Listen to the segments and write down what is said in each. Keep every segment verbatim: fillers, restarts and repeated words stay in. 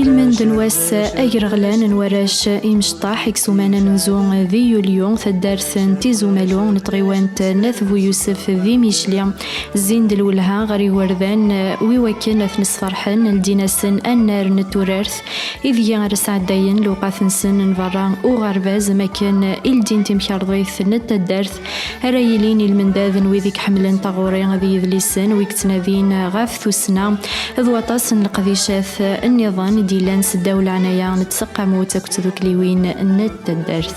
Ilmend n wass agerɣlan n warrac imecṭaḥ i yessuman amenzu di yulyu, taddart n Tizi Umalu n tɣiwant n At Bu Yusef di Micli, zzin-d lwelha ɣer yigerdan wi wakken ad ten-sferḥen, ldin-asen annar n turart ideg ara sɛeddayen lewqat-nsen n berra uɣerbaz, am akken i ldin timkarḍit n taddart ara yilin i lmendad n wid i iḥemmlen taɣuri d yidlisen, wi yettnadin ɣef tussna d waṭas n leqdicat nniḍen i d-yellan seddaw leɛnaya n tseqqamut akked tdukliwin n taddart.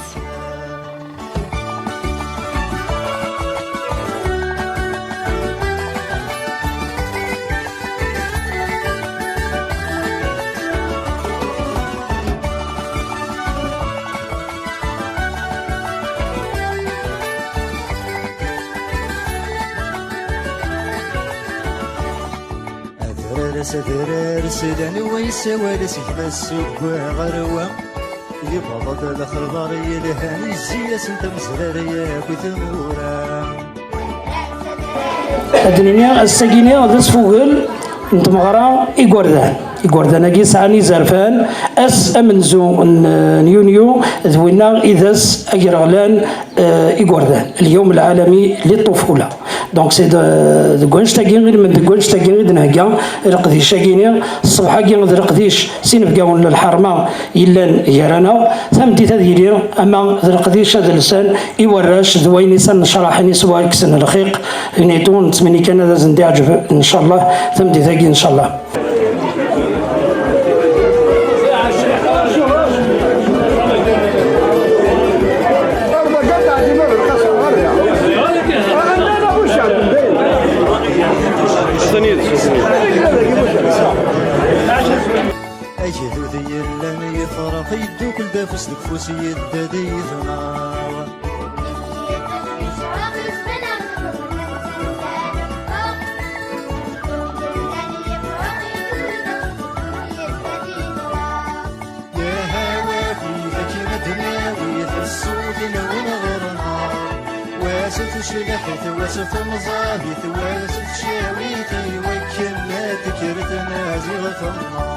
Adrar-as adrar, slan wa yessawal-as gma-s seg wa ɣer wa. Yebḍa-d lexbar yelhan, yezzi-yasen tamezrar yakk tmura. Ad d-nini ass-agi-ni d asfugel n tmeɣra igerdan. Igerdan-agi sɛan izerfan, ass amenzu n, n yunyu d winna i d ass agerɣlan, eh, igerdan, اليوم العالمي للطفولة. Donc c'est de, deg wanect-agi, ilmend deg wanect-agi i d-nhegga leqdic-agi-ni. Ṣṣbeḥ-agi d leqdic s inebgawen n lḥerma yellan gar-aneɣ. Tameddit ad yili ama d leqdic adelsan i warrac d wayen i s-necraḥen i s-wa kksen lxiq. Bnitu nettmenni kan ad asen-d-iɛǧeb, ncallah, tameddit-agi, ncallah. Agdud yellan yefrex, yeddukel-d afus deg ufus, yedda-d yid-neɣ. Yahawafi akken ad d-nawi taṣṣut-nwen ɣur-neɣ. Wa s tuclaḥit, wa s temẓabit, wa s tcawit, i wakken ad tekker tmaziɣt-nneɣ.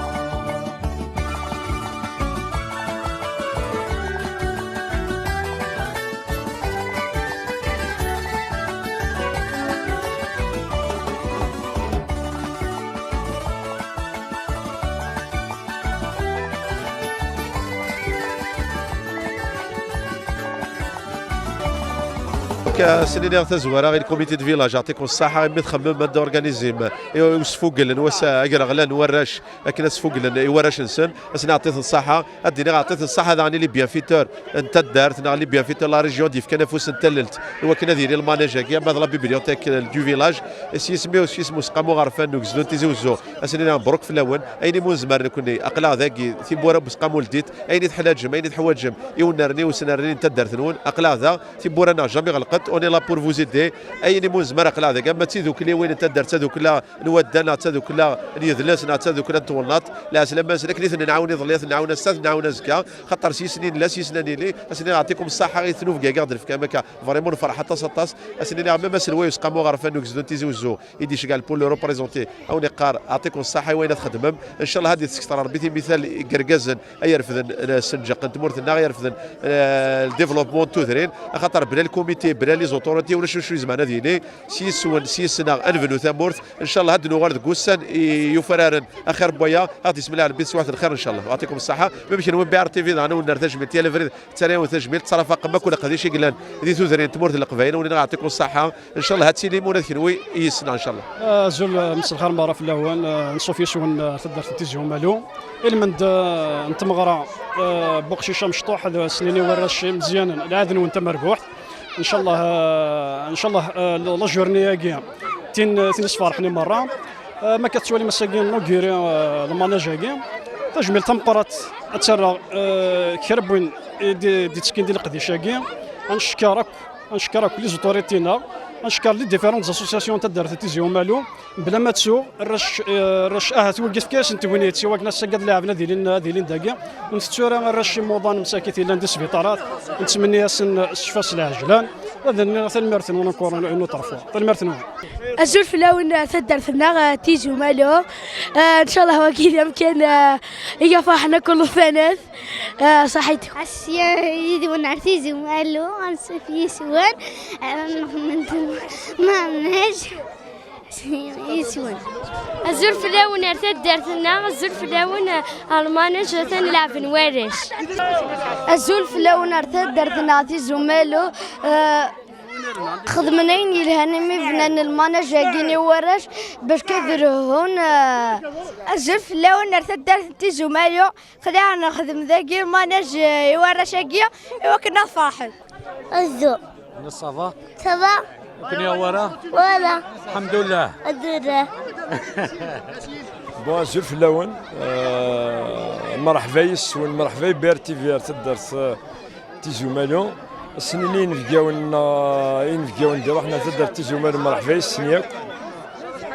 Ad sen-iniɣ tazwara i le comité de village, yeɛṭikum ṣṣaḥa imi txemmem ad d-organizim i usfugel n wass agraɣlan n warrac, akken ad sfuglen i warrac-nsen, ad sen-iɛṭi-ten ṣṣaḥa. Ad d-iniɣ iɛṭi-ten ṣṣaḥa daɣen i les bienfaiteurs n taddart neɣ les bienfaiteurs n la région d-yefkan afus n tallelt i wakken ad yili lmanaj-agi, ama d la bibliothèque du village. S yisem-iw, s yisem useqqamu aɣerfan n ugezdu n Tizi Uzzu, ad sen-iniɣ mebruk fell-awen. Ayen imu nezmer nekkni, aql-aɣ dagi, tiwwura n useqqamu ldit. Ayen i teḥlaǧem, ayen i teḥwaǧem i unnerni, usnerni n taddart-nwen, aql-aɣ da. Tiwwura-nneɣ jamais ɣelqent, on est là pour vous aider. Ayen imu nezmer, aql-aɣ dagi, ama d tidukliwin n taddart, tadukla n waddal neɣ d tadukla n yidles neɣ d tadukla n twennaḍt, lɛeslama-nsen, akken i ten-nɛawen iḍelli, ad ten-nɛawen ass-a, ad ten-nɛawen azekka, xaṭer s yisni nella, s yisni ad nili. Ad sen-iniɣ iɛṭikum ṣṣaḥa i tnubga i ɣ-d-tefkam akka, vraiment nefreḥ aṭas, aṭas. Ad sen-iniɣ même aselway useqqamu aɣerfan n ugezdu n Tizi Uzzu i d-iceggeɛ le pôle représenté, a wen-iqqar iɛṭikum ṣṣaḥa i wayen ad txedmem. Ncallah ad d-yessekter Rebbi timital igergazen ay irefden, eh, ssenǧaq n tmurt-nneɣ, ay irefden, eh, le développement n tudrin, axaṭer bla lkumiti, bla les autorités, ulac acu izemren ad yili. S yis-wen, s yis-neɣ, ad nebnu tamurt. Ncallah ad d-nuɣal deg wussan i yufraren axir n waya, ad ɣ-d-yesmel Rebbi teswiɛt n lxir, ncallah. Yeɛṭikum ṣṣaḥa. Même kenwi n B R T V daɣen, ad wen-nerr tajmilt, yal abrid ttara-yawen tajmilt, ttṛafa aqemma akk leqdic i yellan di tudrin n tmurt n Leqbayel, ad wen-iniɣ yeɛṭikum ṣṣaḥa. Ncallah ad tilim ula d kenwi yis-neɣ, ncallah. Azul, eh, mselxir merra fell-awen, eh, nṣuf yis-wen, eh, taddart n Tizi Umalu. Ilmend, eh, n tmeɣra, eh, n uqcic amecṭuḥ, d s-nini warrac imeẓyanen, lɛahed-nwen tamerbuḥt. Ncallah, eh, ncallah, eh, la journée-agi, tin, tin isferḥen i merra. Eh, ma akka tettwalim ass-agi n Nogiri, eh, lmanaj-agi, tajmilt tameqqrant ad tt-rreɣ, eh, kra n win i d-, d-ittekkin di leqdic-agi. Ad ncekker akk, ad ncekker akk les autorités-nneɣ, ad ncekker les différentes associations n taddart n Tizi Umalu, bla ma ttuɣ, arrac, eh, arrac ahat wigi tefka-yasen tegnit i wakken ass-agi ad leɛben, ad ilin, ad ilin dagi. Ur ntettu ara arrac imuḍan msakit yellan di sbiṭarat, nettmenni-yasen ccfa s lɛejlan. Ad nniɣ tanemmirt-nwen encore une autre fois. Tanemmirt-nwen. Azul fell-awen, eh, taddart-nneɣ, eh, Tizi Umalu. Eh, ncallah wagi d amkan, eh, i iferḥen akk llufanat. Eh, ṣaḥit. Asya yid-wen ar Tizi Umalu, ansuf yis-wen, eh, nxemmem ma nḥaj yis-wen. Azul fell-awen ar taddart-nneɣ, azul fell-awen, eh, ar lmanaj atan leɛben warrac. Azul fell-awen ar taddart-nneɣ Tizi Umalu. Eh, Xedmen ayen yelhan imi bnan lmanaj-agi i warrac bac ad rehun, eh. Azul fell-awen ar taddart n Tizi Umalu. Xdiɛ nexdem dagi lmanaj, eh, i warrac-agi i wakken ad ferḥen. Azul. Ça va? Ça va? Akken ya wara? Wara. Alḥemdullah. Alḥemdullah. Bon, azul fell-awen. Eh, mreḥba yes-wen, mreḥba i B R T V ar taddart, eh, Tizi Umalu. Ass-nni inebgawen, eh, inebgawen di ruḥna taddart Tizi Umalu, mreḥba yes-sen yakk.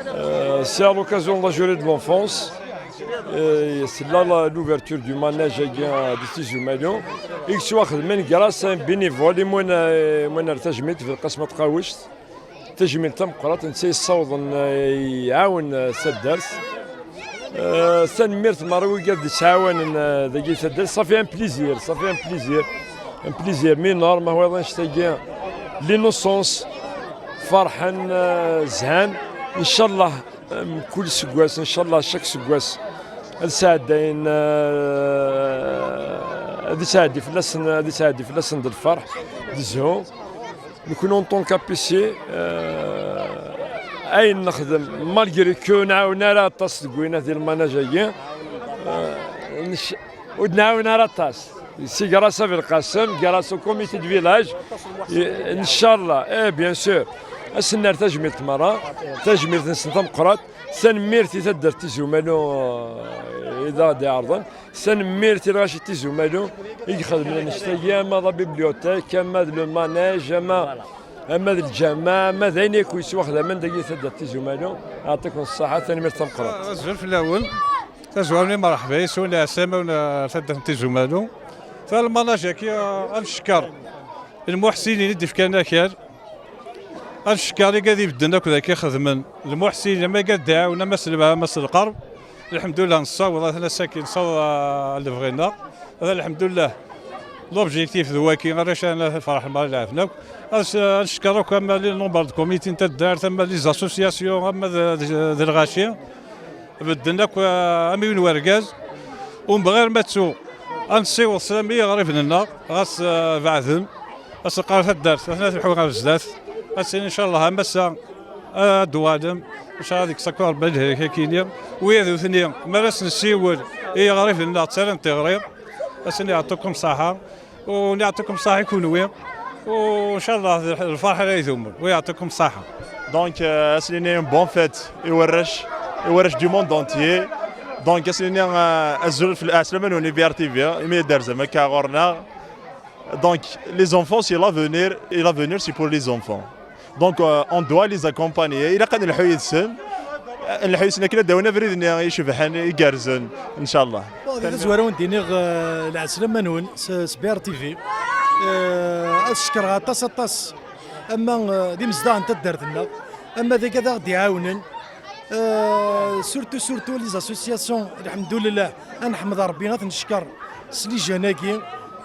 Eh, c'est à l'occasion de la journée de l'enfance. Eh, c'est là la, l'ouverture du manège-agi, eh, di Tizi Umalu. I yettwaxedmen grâce à un bénévole, i mwen, eh, mwen ar tajmilt, Belqasem At Tqawict. Tajmilt tameqqrant, netta yessawḍen, eh, iɛawen, eh, taddart. Eh, tanemmirt merra wigad d-ittɛawanen, eh, dagi taddart. Ça fait un plaisir, ça fait un plaisir. Un plaisir mineur, ma hwayeḍ annect-agi, l'innocence, ferḥen, eh, zhan. Ncallah, eh, mkul seggas, ncallah, chaque seggas, ad sɛeddayen, eh, ad isɛeddi fell-asen, ad isɛeddi fell-asen d lferḥ, d zzhu. Nekni, en tant qu'A P C, euh, ayen nexdem, malgré que ur nɛawen ara aṭas deg winat di lmanaj-agi, euh, nec-, ur d-nɛawen ara aṭas. C'est grâce à Belqasem, grâce au comité de village, et, ncallah, eh, bien sûr, ad sen-nerr tajmilt merra, tajmilt-nsen tameqqrant, tanemmirt i taddart Tizi Umalu, euh, i d aɣ-d-iɛerḍen. Tanemmirt i lɣaci n Tizi Umalu i ixedmen annect-agi, ama d la bibliothèque, ama d le manège, ama, ama d lǧameɛ, ama d ayen akk yettwaxdamen dagi taddart Tizi Umalu. Yeɛṭikum ṣṣeḥḥa, tanemmirt tameqqrant. Azul fell-awen. Tazwara-nni, merḥba yes-wen, lɛeslama-wen, eh, taddart n Tizi Umalu. Lmanaj-agi, eh, ad ncekker lmuḥsinin i d-ifkan akal. Ad ncekker igad ibedden akk d akka xedmen lmuḥsin, ama igad d-iɛawen, ama s lebɛa, ama s lqerb. Lḥemdullah, nessaweḍ, atan ass-agi nessaweḍ, ah, lebɣi-nneɣ. Atan, lḥemdullah, l'objectif d waki, arrac-a ad ferḥen merra leɛben akk. Ad s-, ad ncekker akk ama les membres de comité n taddart, ama les associations, ama d, d, d lɣaci. Bedden akk, ah, am yiwen wergaz. Ur nebɣi ara ma ttu ad nessiweḍ sslam i yiɣriben-nneɣ, ɣas, ah, beɛden. Ad s-neqqar taddart, atna ad lḥu ɣer zdat. Ad s-nini, ncallah, am ass-a, ad d-uɣalem. Ncallah ad ikkes akk Rebbi lehrik akini. Wiyaḍ utni, mi ara s-nessiwel i yiɣriben-nneɣ ttarran tiɣri, ad sen-yeɛṭikum ṣṣaḥa. U neɛṭikum ṣṣaḥa i kunwi. U ncallah d lferḥ ara idumen. U yeɛṭikum ṣṣaḥa. Donc, euh, ad s-nini une bonne fête i warrac, i warrac du monde entier. Donc, ad s-nini, euh, azul f-, ɛeslama-nwen i B R T V, imi d-terzam akka ɣur-neɣ. Donc, les enfants, c'est l'avenir, et l'avenir, c'est pour les enfants. Donc, euh, on doit les accompagner. Ilaq ad nelḥu yid-sen. Ad nelḥu yid-sen akken ad d-awin abrid-nni icebḥen, igerrzen, ncallah. Bon, di tazwara ad wen-d-iniɣ, euh, lɛeslama-nwen s, s B R T V. Euh, ad cekkreɣ aṭas, aṭas. Ama, euh, d imezdaɣ n taddart-nneɣ, ama d akka ad aɣ-d-iɛawnen. Euh, surtout, surtout les associations, lḥemdulillah, ad neḥmed Rebbi, ad t-neckeṛ s les jeunes-agi,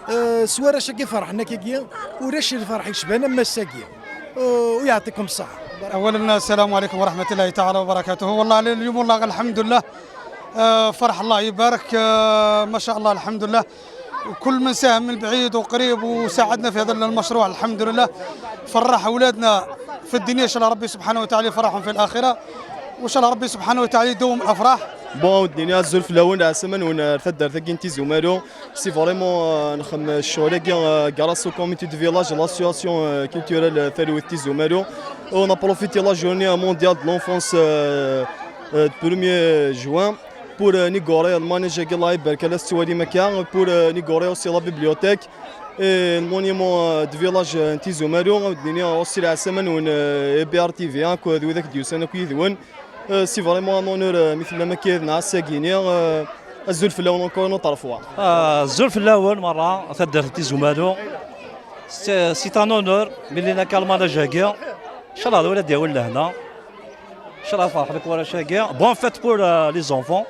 euh, s warrac-agi ferḥen akkagi, ulac lferḥ yecban am ass-agi. Euh, u yeɛṭikum ṣṣeḥḥa. أولا، السلام عليكم ورحمة الله تعالى وبركاته. والله اليوم، والله الحمد لله، آه، فرح، الله يبارك، آه، ما شاء الله، الحمد لله. وكل من ساهم من بعيد وقريب وساعدنا في هذا المشروع، الحمد لله. فرح أولادنا في الدنيا، إن شاء الله ربي سبحانه وتعالى يفرحهم في الآخرة، وإن شاء الله ربي سبحانه وتعالى يدوم الأفراح. Bon, ad d-nini azul fell-awen, lɛeslama-nwen ar taddart-agi n Tizi Umalu. C'est vraiment, euh, nxeddem ccɣel-agi, euh, grâce au comité de village, l'association, euh, culturelle, euh, Talwit Tizi Umalu. On a profité la journée mondiale de l'enfance, euh, euh, du premier juin. Pour, euh, iniguri, lmanaj-agi, Allah ibarek, la tettwalim akka, pour, euh, iniguri aussi la bibliothèque, et le monument, euh, du village, euh, n Tizi Umalu, ad d-nini aussi lɛeslama-nwen, euh, i B R T V, akked wid akk d-yusan akk yid-wen. Euh, c'est vraiment un honneur, euh, mi tellam akka yid-neɣ ass-agi-ni, euh, azul fell-awen encore une autre fois. Ah, azul fell-awen merra, taddart n Tizi Umalu. C'est, c'est un honneur, mi llan akka lmanaj-agi. Inchallah, ad wala d-yawi lehna. Inchallah, ferḥen akk warrac-agi. Bonne fête pour, euh, les enfants.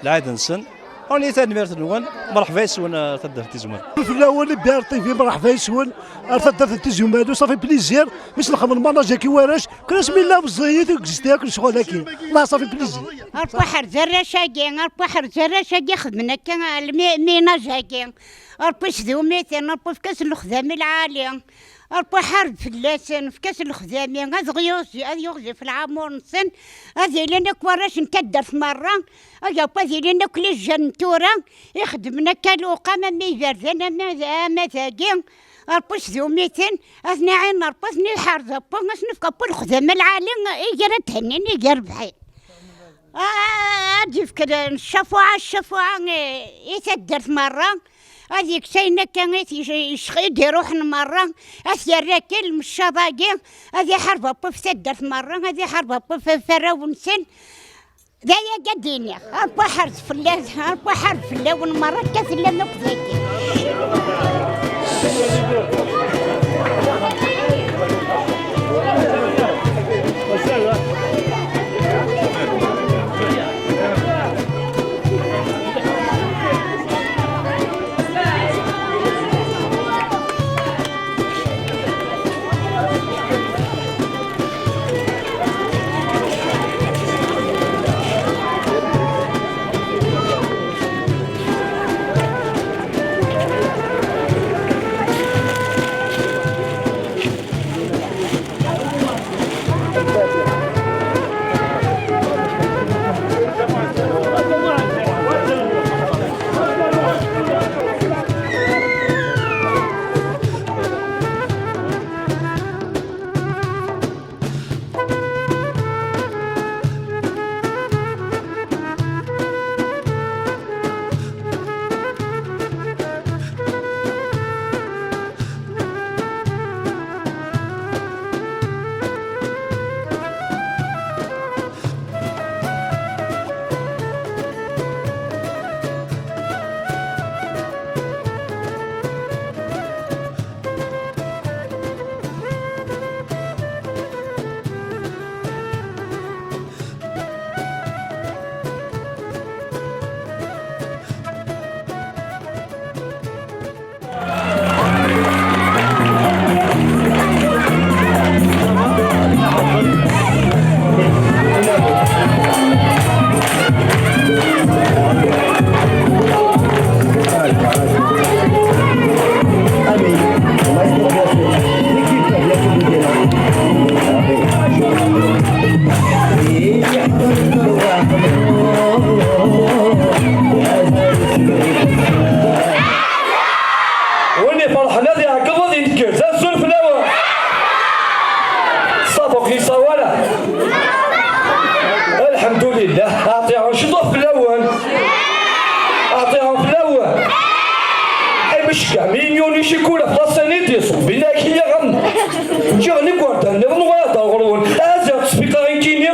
Lɛid-nsen. Ɣur-ni tanemmirt-nwen. Merḥba yes-wen, euh, taddart Tizi Umalu. Fell-awen, i B R T V, merḥba yes-wen. Ar taddart n Tizi Umalu, ça fait plaisir. Mi s-nexdem lmanaj-agi i warrac, kra asmi llan meẓẓiyit, ur existi akk lecɣal-agi. Là, ça fait plaisir. Arpaḥ ar d arrac-agi, arpaḥ ar d arrac-agi xedmen akka lmi-, lminaj-agi. Ṛebbi s d umiten, Ṛebbi efk-asen lexdam i lɛali. Ṛebbi ḥareb fell-asen, efk-asen lexdam-i, ad ɣ-yuɣzi-, ad yuɣzif lɛamur-nsen, ad ilin akk warrac n taddart merra, ad, ad ilin akk les jeunes n tura, ixeddmen akka luqam, ama iberdan, ama, ama dagi, Ṛebbi s d umiten, ad ten-iɛin Ṛebbi, ad ten-iḥrez Ṛebbi, ad sen-ifk Ṛebbi lexdam lɛali i gar ad hennin, i gar rebḥin. Ah, ad d-ifk ccafeɛ, ccafeɛ i, i taddart merra, ad yekkes ayen akka i t-, yec-, yec-, i d-iruḥen merra, ad t-yerr akkin lemeccaḍ-agi, ad iḥareb Ṛebbi ɣef taddart merra, ad iḥareb Ṛebbi ɣef warraw-nsen. D aya kan ad d-iniɣ, Ṛebbi iḥrez fell-as, Ṛebbi iḥareb fell-awen merra, akka tellam akk dagi. Win iferḥen ad iɛeggeḍ, ad ineggez. Azul fell-awen. Ṣṣafu ur k-yeṣṣawa ara. Lḥemdulillah, ɛṭiɣ ciṭuḥ fell-awen. Ɛṭiɣ fell-awen. Ay, ma ceggeɛ mi yiwen icikula f la scène i d-iṣubb, ilak-iyi ɣem. Ǧǧiɣ n igerdan nniḍen u ad ɣer-wen. Aziɣ ttfiqeɣ i nekkini.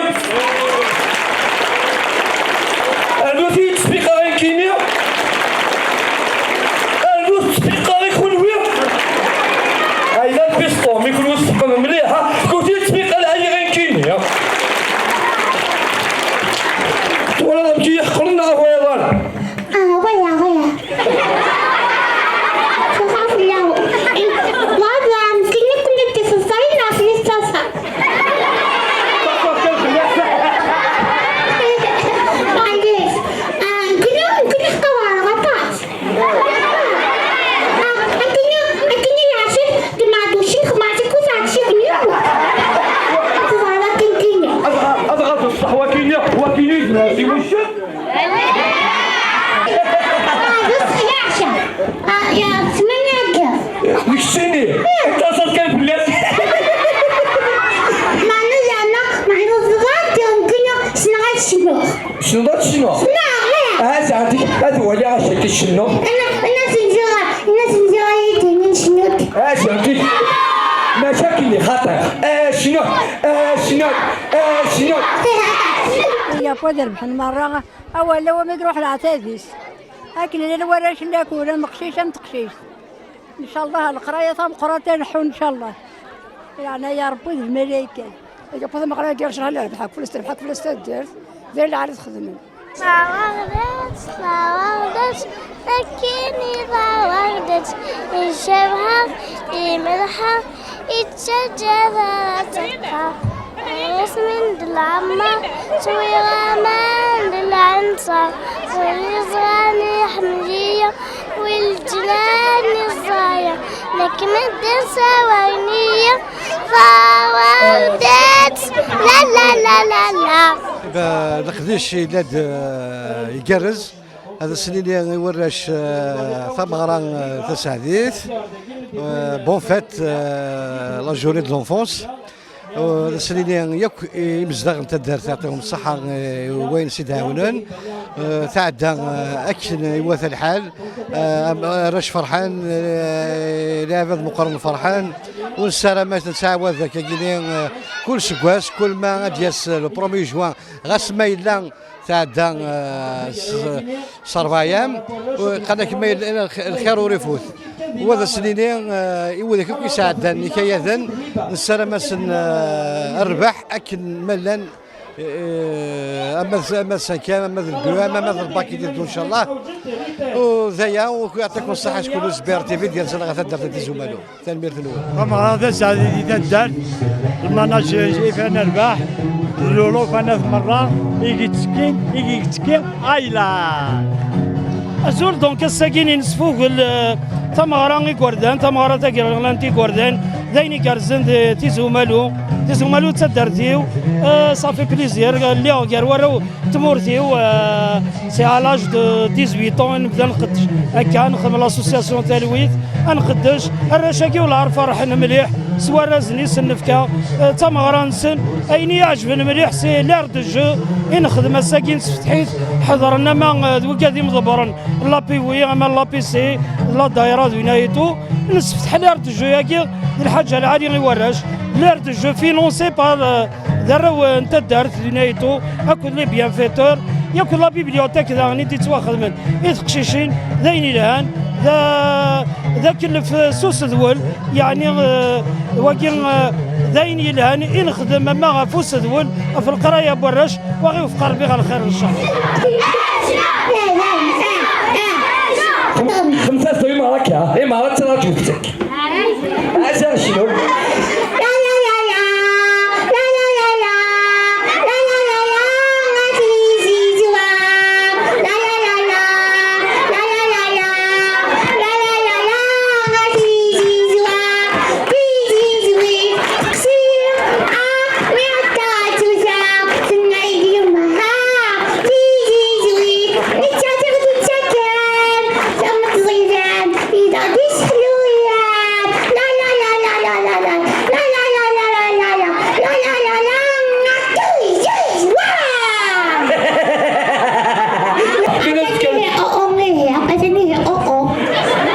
Rnut-iyi-d ttfiqeɣ i nekkini. Rnut ttfiqeɣ i kunwi. Ay d alpisṭu, mi kunwi tṣeḥḥem mliḥ, ha? Fkut-iyi-d ttfiqeɣ lɛali i nekkini. Twalaḍ amek i yi-ḥeqren neɣ ur twalaḍ ara? Ah, waya, waya. Xaṣṣa fell-awen. Wada, mkin i ken-id-iseḍsayen ɣef yiṣaṣa. Maɛlic. Ah, nekni, nekni ḥqareɣ aṭas. Ah, akken, akken i yeɛcir, d Maɛduc, xmaɛti, kuẓ ɛecir n yiwen. Teẓra akken kini. Ad, ad ɣer ṣṣeḥ wakini, wakini, d wuccen. Ah, d ṣṣeḥ yeɛca. Ah, ya, ssmana akka. Deg ssini, taẓeḍ kan fell-as. Meɛna yeɛna, meɛna ẓriɣ kan ssneɣ ad cnuɣ. Tessneḍ ad tecnuḍ? Ssneɣ, ih. Ah, zeɛma ad waliɣ acu akka tcennuḍ. Ana, ana senziɣ, ana senziɣ ay d-inin cnuɣ. Ah, zeɛma. Maca akken i xaṭer. Ah, cnuɣ, ah, cnuɣ, ah, cnuɣ. Yewwa-d rebḥen merra. Awal-a wami d-ruḥ leɛtab-is. Akken llan warrac n lakul, am uqcic am teqcict. Ncallah leqraya tameqqrant ad nḥu ncallah. Leɛnaya Rebbi d lmalaykat. Iga pa tameqqrant ad yercel hala rebḥa kfel s terbeḥ kfel s taddart. D ayen lɛali txedmem. Tawardat, tawardat, akken i tawardat, icebḥa, imelḥa, ittaǧǧa ara teqqar. Isem-in d lɛemmer, ttwiɣ aman d lɛenṣer, ur yeẓran iḥemmel-iyi, wi leǧnan iẓẓaya, nekk medden sawalen-iyi, tawardat, la la la la la. Leqdic yella-d, eh, igerrez. Ad as-nini i warrac, eh, tameɣra, eh, taseɛdit. Eh, bonne fête, eh, la journée de l'enfance. Ad as-nini yakk i imezdaɣ n taddart, yeɛṭihum ṣṣeḥḥa, eh, i wayen s-id-ɛawnen. Eh, tɛedda, eh, akken iwata lḥal. Eh, am-, arrac ferḥen, eh, lɛibad meqqren ferḥen. Ur nessaram ad nettɛawad akkagini, eh, kul seggas, kul ma ad d-yas le premier juin, ɣas ma yella tɛedda, eh, s, s rebɛa ayyam, u qqaren-ak ma yella lx-, lxir ur ifut. U ad as-nini, eh, i widak akk yesɛeddan ikayaden, nessaram-asen, eh, rrbeḥ akken ma llan, eh, ama d, ama d cinquième, ama d le B E M, ama d le bac i d-iteddu, ncallah. U d aya, u yeɛṭikum ṣṣeḥḥa, acku Zbir T V d-yersen ɣer taddart n Tizi Umalu. Tanemmirt-nwen. Tameɣra taseɛdit di taddart, lmanager Ifan Rbaḥ, d luluf anat merra, i yettekkin, i yettekki, ayla. Azul, donc, ass-agi i nesfugel, eh, tameɣra igerdan, tameɣra tagraɣlant igerdan, d ayen igerrzen di Tizi Umalu. Tizi Umalu d taddart-iw, eh, ça fait plaisir, lliɣ gar warraw tmurt-iw, euh, c'est à l'âge de dix-huit ans i nebda nqeddec akka, nexdem l'association Talwit, ad nqeddec, arrac-agi wellah ferḥen mliḥ s warrazen i sen-nefka, euh, d tameɣra-nsen, ayen i yi-iɛeǧben mliḥ c'est l'heure de jeu i nexdem ass-agi, nesfetḥ-it, ḥeḍren ama, euh, d wigad imḍebbren, l'A P W, ama l'A P C, la daïra d winna et tout, nesfetḥ l'heure de jeu-agi d lḥaǧa lɛali i warrac, l'heure de jeu financée par, euh, d arraw n taddart d Naito akked les bienfaiteurs, yakk la bibliothèque daɣen i d-yettwaxedmen i teqcicin, d ayen ilhan, d a-, d akellef s usedwel, yeɛni, eh, wagi, eh, d ayen yelhan i nexdem ama ɣef usedwel, ɣef leqraya n warrac, wa ɣ-iwefeq Rebbi ɣer lxir, ncallah. Xemsa, xemsa, xemsa, imara akka, imara ttraǧu-tt. Aza, acnu?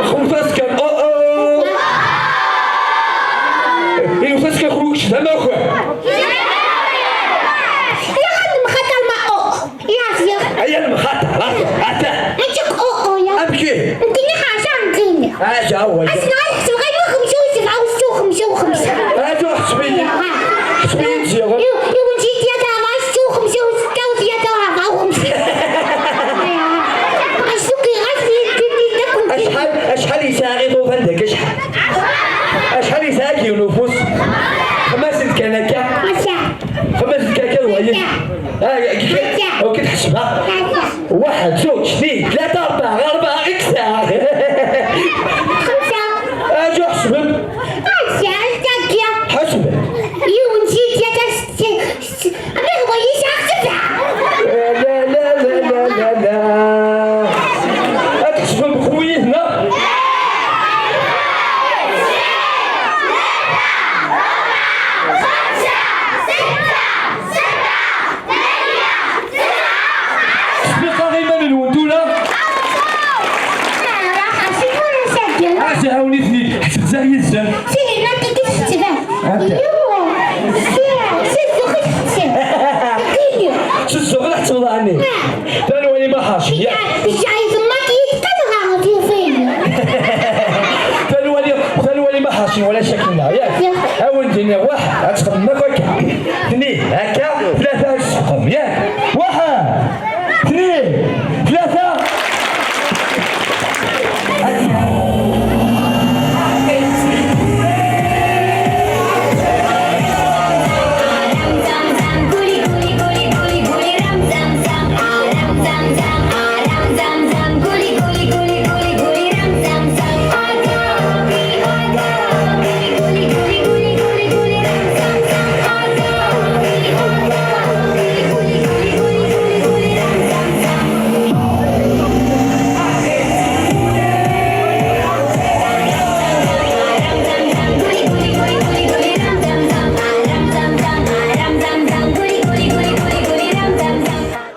Xemsa-s kan, oh, oh. Inufa-s kan xruj d amakar. Aya lemxaṭer, ata. Amek? Aja, awal. Aja, ḥseb ɣayma xemsa u sebɛa u setta u xemsa u xemsa. Aja, ḥseb-iyi. Ḥseb-iyi-d ziɣ. Iw-, iwen jiti ad aɣeɣ setta u xemsa u setta u tlata u rebɛa u xemsin. Acḥal, acḥal yesɛa iḍudan dagi, acḥal? Acḥal yesɛa deg yiwen ufus? Xemsa-s kan akka. Xemsa-s kan akka d wayeḍ. Ah, ok, tḥesbeḍ. Waḥed, zuǧ, tnin, tlata, rebɛa, ɣer rebɛa i yesɛa. Xemsa. Aǧu ḥesbem. Xemsa, tagi. Ḥesbem. Yiwen, sin, tlata, setta, setta. Ama d wayeḍ yesɛa sebɛa. La, la, la. Ad tḥesbem xwiyet, neɣ? Tesbiqeḍ iman-nwen tura? Aɛza, ɛawnit-iyi, ḥesbet yid-sen. Anta? S zzux i tḥettmeḍ ɛni? Tanwa n Imaḥac, ya. A wen-d-iniɣ waḥ, ad txedmem akk akka. Tni, akka, tlata, ad tṣeffqem, yak? Waḥ! Tni, tlata!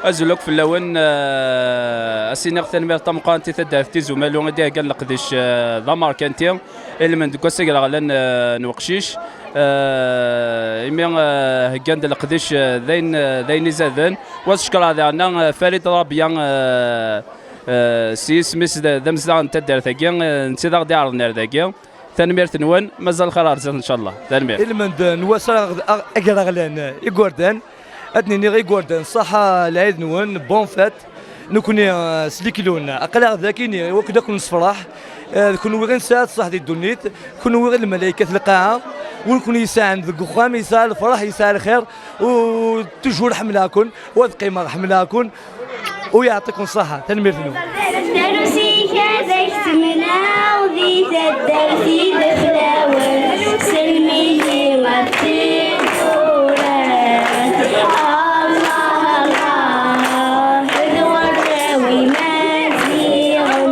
Azul akk fell-awen, eh, ad s-iniɣ tanemmirt tameqqrant i taddart Tizi Umalu i d-iheggan leqdic, eh, d amerkanti, ilmend deg wass agraɣlan, eh, n weqcic. Eh, imi, eh, heggan-d leqdic, eh, d ayen, eh, d ayen izaden. Wa ad cekkreɣ daɣen, eh, Farid Rabia, eh, eh, s yisem-is d, d amezdaɣ n taddart-agi, eh, netta i d aɣ-d-iɛerḍen ar dagi. Tanemmirt-nwen, mazal lxir ar zdat, ncallah. Tanemmirt. Ilmend n wass agraɣlan igerdan, ad d-niniɣ igerdan, ṣaḥa lɛid-nwen, bonne fête. Nekni, eh, s Liklun, aql-aɣ dakini, i wakken ad ken-nessefraḥ. Eh, d kenwi i nesɛa ṣṣeḥ di ddunit, kenwi i lmalaykat lqaɛa, win ken-yesɛan deg uxxam, yesɛa lefraḥ, yesɛa lxir, u toujours ḥemmleɣ-ken, u ad qqimeɣ ḥemmleɣ-ken, u yeɛṭiken ṣṣaḥa. Tanemmirt-nwen. Drus-ik ad ak-temneɣ di taddart i d fell-awen, selm-iyi ɣef tiwwura. Allah, Allah, d warraw imaziɣen,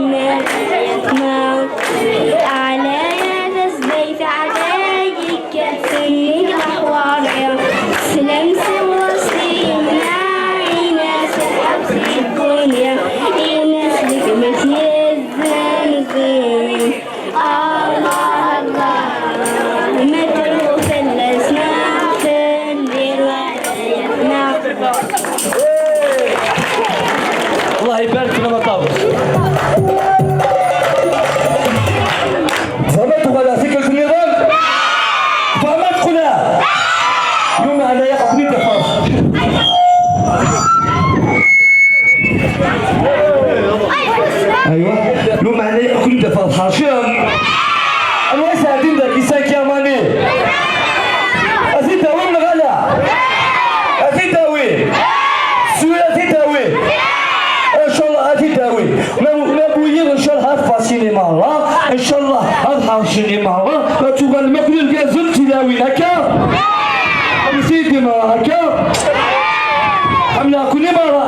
ma ɛlaya tasbayt ɛlay. Kkert-nni leḥwari, teslam s waṣi-nneɣ, in-as lḥebs yegguni, in-as lekmet yezzenzen. Allah, Allah, ma tru fell-as neɣ fell-i, Allah ibarek fell-am a Ṭawes. Tfehmeḍ tuɣal ar tikkelt nniḍen? Tfehmeḍ qula? Lumeɛna yaqbel-id d aferṣ. Aywa, lumeɛna yaqbel-id d aferṣ ḥercen. Anwa i sɛeddin dagi cinquième année? A t-id-tawim neɣ ala? A t-id-tawim? Sura a t-id-tawim? Ncallah a t-id-tawim. Ma, ma bu yiḍ ncallah ad faṣin i merra. Ncallah ad ḥercen i merra. Ad tuɣalem akk d irgazen d tilawin, akka? Ḥemmlet-iyi-d i merra, akka? Ḥemmleɣ-ken i merra.